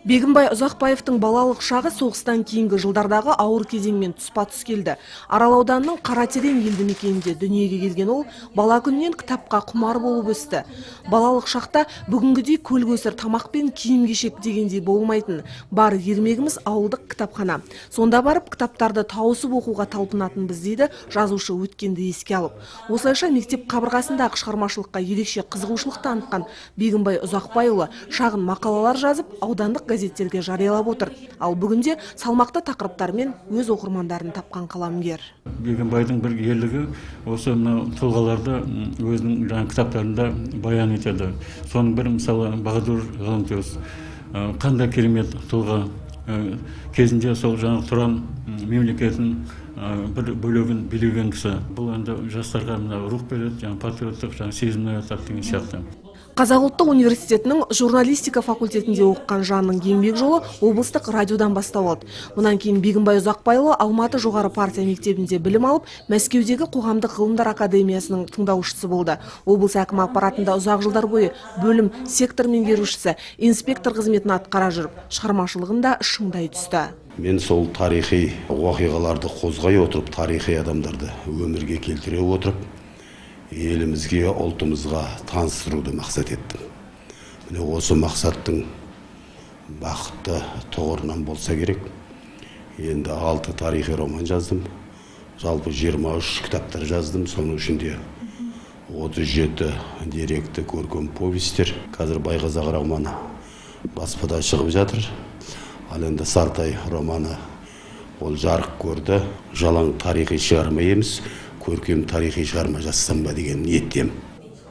Бегімбай Ұзақбаевтың балалық шағы соғыстан кейінгі жылдардағы ауыр кезеңмен тұспа-тұс келді. Арал ауданының Қаратерең елді мекенінде дүниеге келген ол бала күнінен кітапқа құмар болып өсті. Балалық шақта бүгінгідей көл көсір тамақ пен киім-кешек дегендей болмайтын. Бар ермегіміз ауылдық кітапхана. Сонда барып кітаптарды тауысып оқуға талпынатынбыз, дейді жазушы өткенді еске алып. Осылайша мектеп қабырғасындағы шығармашылыққа ерекше қызығушылық танытқан Бегімбай Ұзақбайұлы шағын мақалалар жазып, аудандық газеттерге жариялап отыр. Ал бүгінде салмақты тақырыптармен өз оқырмандарын тапқан қаламгер. Бегімбайдың бір ерлігі осы мынау тұлғаларды өзінің жаңа кітаптарында баян етеді. Соның бірі, мысалы, Бағадур Ғалымтөс. Қандай керемет тұлға. Кезінде сол жаңа Тұран мемлекетін бір бөлігін билеген кісі. Бұл енді жастарға мына рух береді, жаңа патриоттық жаңа сезімін оятады деген сияқты. Қазақ ұлттық университетінің журналистика факультетінде оқыған жанның еңбек жолы облыстық радиодан бастау алды. Мұнан кейін Бегімбай Ұзақбайұлы Алматы жоғары партия мектебінде білім алып, Мәскеудегі қоғамдық ғылымдар академиясының тыңдаушысы болды. Облыс әкімі аппаратында ұзақ жылдар бойы бөлім сектор меңгерушісі, инспектор қызметін атқара жүріп, шығармашылығын да шыңдай түсті. Мен сол тарихи оқиғаларды қозғай отырып, тарихи адамдарды өмірге келтіре отырып, елімізге, ұлтымызға таныстыруды мақсат еттім. Міне осы мақсаттың бақытты тұғырынан болса керек. Енді 6 тарихи роман жаздым. Жалпы 23 кітаптар жаздым. Соның ішінде 37 деректі көркем повестер. Қазір Байқазақ романы баспада шығып жатыр. Ал енді Сартай романы ол жарық көрді. Жалаң тарихи шығарма емес, көркем тарихи шығарма жазсам ба деген ниеттемін.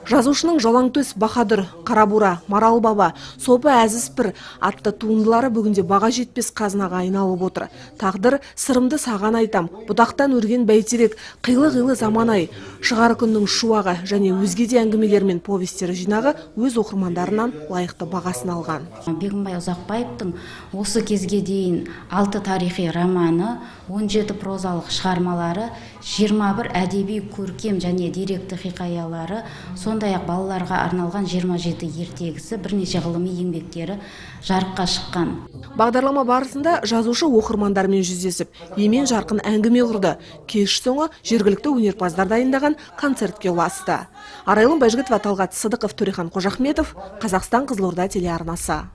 Жазушының Жалаңтөс Баһадүр, Қарабура, Марал баба, Сопы Әзіз пір атты туындылары бүгінде баға жетпес қазынаға айналып отыр. Тағдыр сырымды саған айтам, бұтақтан өрген бәйтерек, қилы-қилы заман-ай, шығар күннің шуағы және өзге де әңгімелер мен повестер жинағы өз оқырмандарынан лайықты бағасын алған. Бегімбай Ұзақбаевтың осы кезге дейін 6 тарихи романы, 17 прозалық шығармалары, 21 әдеби көркем және деректі хикаялары, сондай-ақ балаларға арналған 27 ертегісі, бірнеше ғылыми еңбектері жарыққа шыққан. Бағдарлама барысында жазушы оқырмандармен жүздесіп, емен жарқын әңгіме құрды. Кеш соңы жергілікті өнерпаздар дайындаған концертке ұласты. Арайлым Байжігітова, Талғат Сыдықов, Төрехан Қожахметов, Қазақстан Қызылорда телеарнасы.